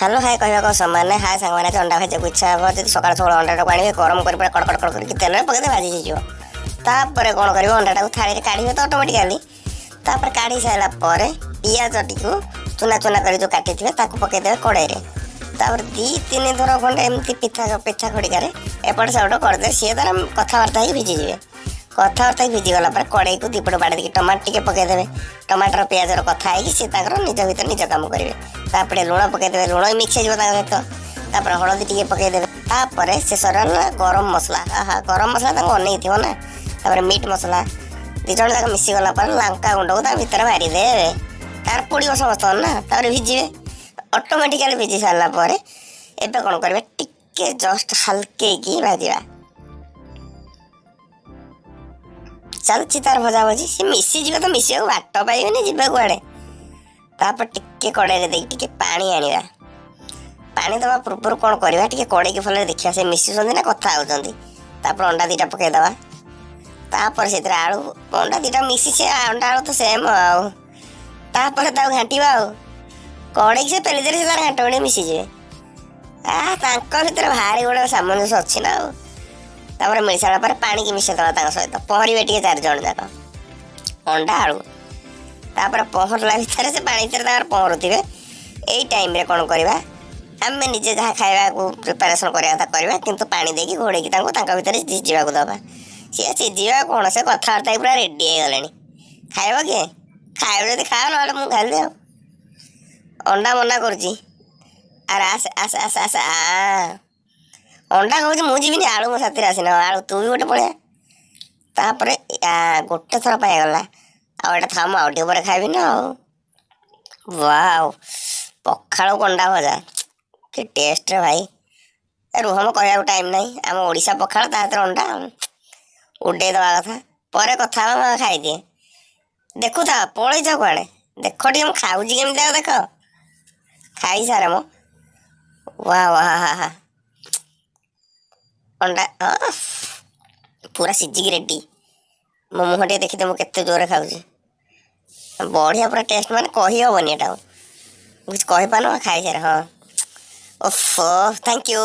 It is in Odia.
ହ୍ୟାଲୋ, ହାଏ କହିବାକୁ ସମାନ ନାହିଁ। ହାଏ ସାଙ୍ଗମାନେ, ଆଜି ଅଣ୍ଡା ଭାଜିବାକୁ ଇଚ୍ଛା ହେବ ଯଦି ସକାଳୁ ସକାଳୁ ଅଣ୍ଡାଟାକୁ ଆଣିବେ, ଗରମ କରି ପୁରା କଡ଼ କଡ଼ କଡ଼ କରିକି ତେଲରେ ପକେଇଦେବେ, ଭାଜି ହେଇଯିବ। ତାପରେ କ'ଣ କରିବ? ଅଣ୍ଡାଟାକୁ ଥାଳିରେ କାଢ଼ିବେ ତ ଅଟୋମେଟିକାଲି। ତାପରେ କାଢ଼ି ସାରିଲା ପରେ ପିଆଜଟିକୁ ଚୁନା ଚୁନା କରି ଯେଉଁ କାଟିଥିବେ, ତାକୁ ପକେଇଦେବେ କଡ଼େଇରେ। ତାପରେ 2-3 ଥର ଖଣ୍ଡେ ଏମିତି ପିଠା ପିଠା ଖଡ଼ିକାରେ ଏପଟ ସେପଟ କରିଦେବେ। ସିଏ ତାର କଥାବାର୍ତ୍ତା ହେଇକି ଭିଜିଯିବେ। କଥାବାର୍ତ୍ତା ହେଇକି ଭିଜିଗଲା ପରେ କଡ଼େଇକୁ ଦୁଇପଟ ବାଡ଼େଇ ଦେଇକି ଟମାଟୋ ଟିକେ ପକେଇଦେବେ। ଟମାଟର ପିଆଜର କଥା ହେଇକି ସିଏ ତାଙ୍କର ନିଜ ଭିତରେ ନିଜ କାମ କରିବେ। ତାପରେ ଲୁଣ ପକେଇଦେବେ, ଲୁଣ ବି ମିକ୍ସ ହେଇଯିବ ତାଙ୍କ ସହିତ। ତାପରେ ହଳଦୀ ଟିକେ ପକେଇଦେବେ। ତାପରେ ଶେଷରେ ହେଲା ଗରମ ମସଲା। ଆହା, ଗରମ ମସଲା ତାଙ୍କୁ ଅନେଇଥିବ ନା। ତାପରେ ମିଟ୍ ମସଲା 2 ଜଣ ଯାକ ମିଶିଗଲା ପରେ ଲଙ୍କା ଗୁଣ୍ଡକୁ ତା ଭିତରେ ମାରିଦେବେ। ତାର ପୋଡ଼ିବ ସମସ୍ତଙ୍କର ନା। ତାପରେ ଭିଜିବେ ଅଟୋମେଟିକାଲି। ଭିଜି ସାରିଲା ପରେ ଏବେ କ'ଣ କରିବେ? ଟିକେ ଜଷ୍ଟ ହାଲକେଇକି ଭାଜିବା ଚାଲିଛି ତାର ଭଜାଭଜି। ସେ ମିଶିଯିବ ତ, ମିଶିବାକୁ ବାଟ ପାଇବେନି, ଯିବେ କୁଆଡ଼େ? ତାପରେ ଟିକେ କଡ଼େଇରେ ଦେଇକି ଟିକେ ପାଣି ଆଣିବା। ପାଣି ଦେବା ପୂର୍ବରୁ କ'ଣ କରିବା? ଟିକେ କଡ଼େଇକି ଭଲରେ ଦେଖିବା, ସେ ମିଶୁଛନ୍ତି ନା କଥା ହେଉଛନ୍ତି। ତାପରେ ଅଣ୍ଡା 2ଟା ପକେଇଦେବା। ତାପରେ ସେଥିରେ ଆଳୁ, ଅଣ୍ଡା 2ଟା ମିଶିଛି, ଅଣ୍ଡା ଆଳୁ ତ ସେମ୍ ଆଉ। ତାପରେ ତାକୁ ଘାଣ୍ଟିବା ଆଉ କଡ଼େଇକି ସେ ପେଲି ଦେଲେ ସେ ତାର ଘାଣ୍ଟ ଘାଣ୍ଟି ମିଶିଯିବେ। ଆ ତାଙ୍କ ଭିତରେ ଭାରି ଗୋଟେ ସାମଞ୍ଜସ୍ୟ ଅଛି ନା ଆଉ। ତାପରେ ମିଶାଇଲା ପରେ ପାଣିକି ମିଶାଇ ଦେବା ତାଙ୍କ ସହିତ। ପହଁରିବେ ଟିକେ ଚାରିଜଣ ଯାକ, ଅଣ୍ଡା ଆଳୁ। ତାପରେ ପହଁରିଲା ଭିତରେ ସେ ପାଣି ଭିତରେ ତାଙ୍କର ପହଁରୁଥିବେ। ଏଇ ଟାଇମ୍ରେ କ'ଣ କରିବା? ଆମେ ନିଜେ ଯାହା ଖାଇବାକୁ ପ୍ରିପାରେସନ୍ କରିବା କଥା କରିବା, କିନ୍ତୁ ପାଣି ଦେଇକି ଘୋଡ଼େଇକି ତାଙ୍କୁ ତାଙ୍କ ଭିତରେ ସିଝିବାକୁ ଦେବା। ସିଏ ସିଝିବା କ'ଣ, ସେ କଥାବାର୍ତ୍ତା ହେଇକି ପୁରା ରେଡ଼ି ହେଇଗଲେଣି। ଖାଇବ କିଏ? ଖାଇବ ଯଦି ଖାଅ, ନହେଲେ ମୁଁ ଖାଇଲି ଆଉ। ଅଣ୍ଡା ମନା କରୁଛି, ଆରେ ଆସେ ଆସେ ଆସେ ଆସେ ଆ। ଅଣ୍ଡା କହୁଛି, ମୁଁ ଯିବିନି, ଆଳୁ ମୋ ସାଥିରେ ଆସିନ। ଆଳୁ, ତୁ ବି ଗୋଟେ ପଳେଇଆ। ତାପରେ ଗୋଟେ ଥର ପାଇଗଲା ଆଉ ଏଇଟା ଥାଉ, ମୁଁ ଆଉ ଟିକେ ପରେ ଖାଇବି ନା ଆଉ। ୱାଓ, ପଖାଳକୁ ଅଣ୍ଡା ଭଜା କି ଟେଷ୍ଟ ରେ ଭାଇ! ଏ ରୁହ, ମୁଁ କହିବାକୁ ଟାଇମ୍ ନାହିଁ। ଆମ ଓଡ଼ିଶା ପଖାଳ, ତା ହାତରେ ଅଣ୍ଡା ଉଡ଼େଇ ଦେବା କଥା। ପରେ କଥା ହେବା, ମୁଁ ଖାଇଦିଏ। ଦେଖୁଥା, ପଳେଇଛ କୁଆଡ଼େ? ଦେଖ ଟିକେ ମୁଁ ଖାଉଛି କେମିତି, ଆଉ ଦେଖ, ଖାଇସାରେ ମୁଁ। ୱା ୱା ହା ହା, ଅଣ୍ଡା ପୁରା ସିଝିକି ରେଡ଼ି। ମୋ ମୁହଁ ଟିକେ ଦେଖିଦେ, ମୁଁ କେତେ ଜୋରରେ ଖାଉଛି। ବଢ଼ିଆ ପୁରା ଟେଷ୍ଟ, ମାନେ କହିହେବନି ଏଟାକୁ। ମୁଁ କିଛି କହିପାରୁନି, ଖାଇସାରେ। ହଁ, ଓଫୋ, thank you.